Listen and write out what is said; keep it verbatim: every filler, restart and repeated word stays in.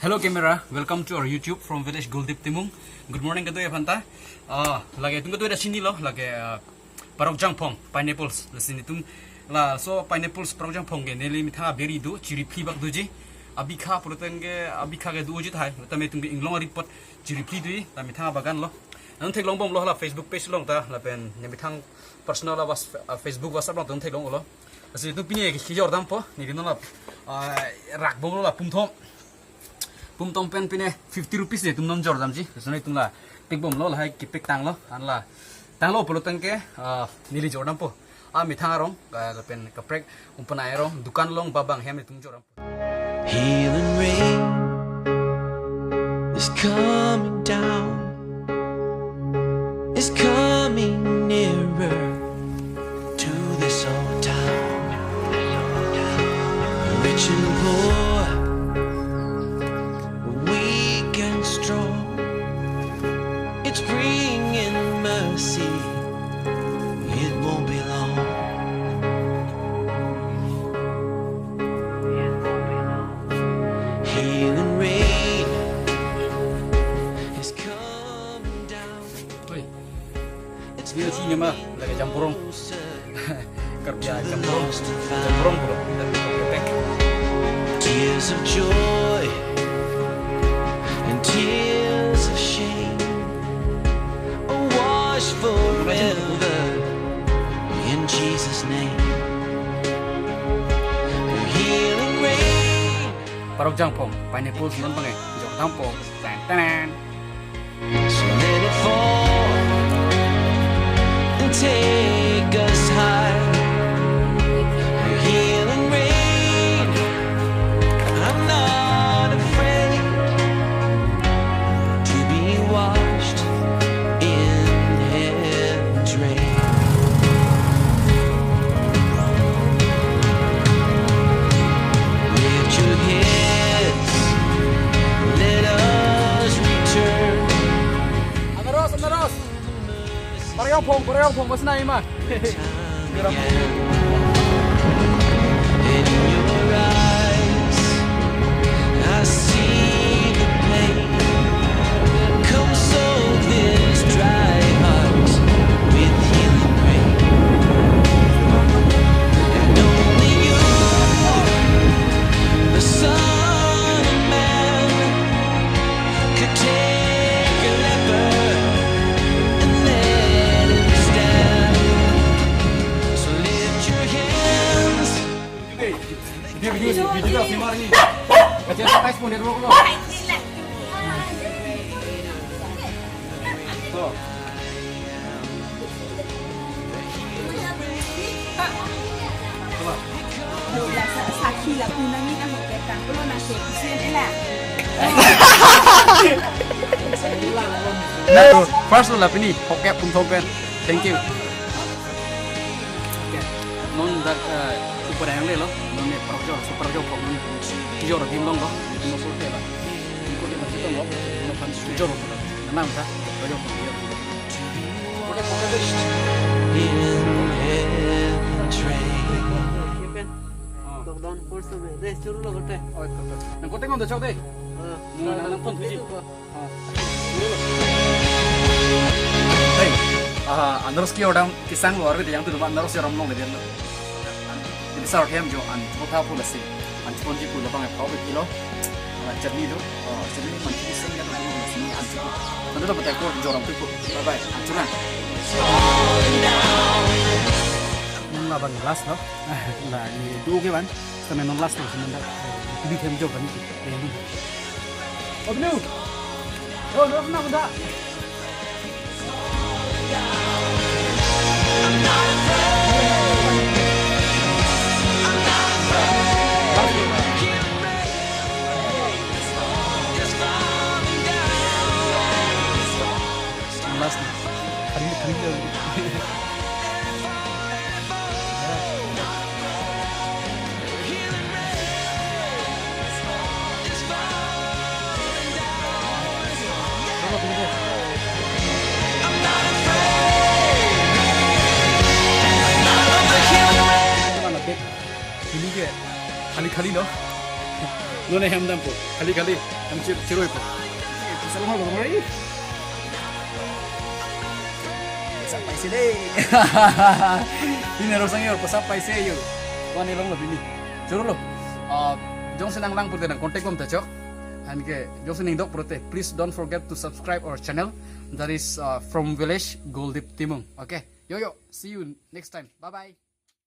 Hello camera, welcome to our YouTube from village Guldip Timung. Good morning kadokave aphanta. Ah, lake itum kadokave ta chinilo, lake, ah, Parokjang Phong, pineapples, lasi netum laso pineapples Parokjang Phong ke neli methang aberi do, chiri phli bak doji. Abikha pulote ke, abikha ke doji tahai, tame itum ke inglong aripot chiri phli doji, ta methang abagan lo. Nanglitum theklongbomlo hala Facebook page along ta, lapen ne methang personal a was-, ah, Facebook WhatsApp along ta nanglitum theklonglo. Lasi itum pini ke kejor dampo, neli non la, ah, rakbomlo la pumthom. Pumthom pen pine fifty rupees de itum non jor damji. Lason itum la pikbomlo, lahai kepik tanglo, anla tanglo pulote ke, ah, neli jor dampo. Ah, methang arong, ah, lapen kaprek umpanai arong, dukan along, ba bang hem itum jor dampo. Healing rain is coming down. It's coming nearer to this old town. Rich and poor, weak and strong. It's bringing mercy. It won't be long. Healing rain is coming down. Oi. It's Dia sini mah, lagi campurung. Kerja campurung. Campurung pulo. Tears of joy and tears of shame are washed forever in Jesus' name. Healing rain. Parokjang Phong, pineapples non bang eh, jor dampo. Tan, tan. So let it fall and take us high. Healing rain, I'm not afraid to be washed in heaven's rain. Lift your heads, let us return. Anaros, anaros. Parokjang Phong, Parokjang Phong, mas na ima. In your eyes, I see the pain. Come soak this dry heart with healing rain. And only you, the Son of Man, could take a leper and let him stand. So lift your hands. Video, video, video, video, video, video. Kacil, guys, mau lihat dulu, dulu. Tuh. Sakhi lapu nangji na hokep tanglo na se isen ela. Nah, first lo la pini hokep pumthom pen. Thank you. Okay. Non dak, eh, upar yang le lo. Non ne Parokjang, Parokjang Phong non. Jor adim longlo. Mo so tela. Ko de masih tong lo. Non kan jor. Nang ta. Parokjang Phong jor. Lockdown first time. Deh, churu lo kote. Oh, itu, itu. Nang kote kon do chok deh. Ah, nang, nang phone tuji. Hey, ah, anaros kejor dam kesang lo, arve yang tu anaros joram long le dia lo. Jadi sar hem jo an chotha pu lasi. An chon ji pu lo bang pau kilo. Ala chutney do. Oh, chutney man chutney sing ya tu lasi an chon. Nanti dapat ekor joram tu pu. Bye bye. An chon. Non la bang last lo. La ni do ke ban. Kami non last lo sementara. Di hem jo kan itu. Yang di. Oh, Blue. Oh, Blue, kenapa dah? Last nih. Hari ini, hari ini. Ini ke khali-khali lo. Nune hem dampo. Khali khali hem chir chiroi po. Pasal hal rumai. Pasal paise dei. Ini rosang yo pasal paise yo. Wan ilong lo bini. Choro lo. Ah, jongsi nanglang pute nang contact bom ta chok. Anke jongsi ning dok pute, please don't forget to subscribe our channel. That is uh, From Village Goldip Timung. Okay. Yo yo. See you next time. Bye bye.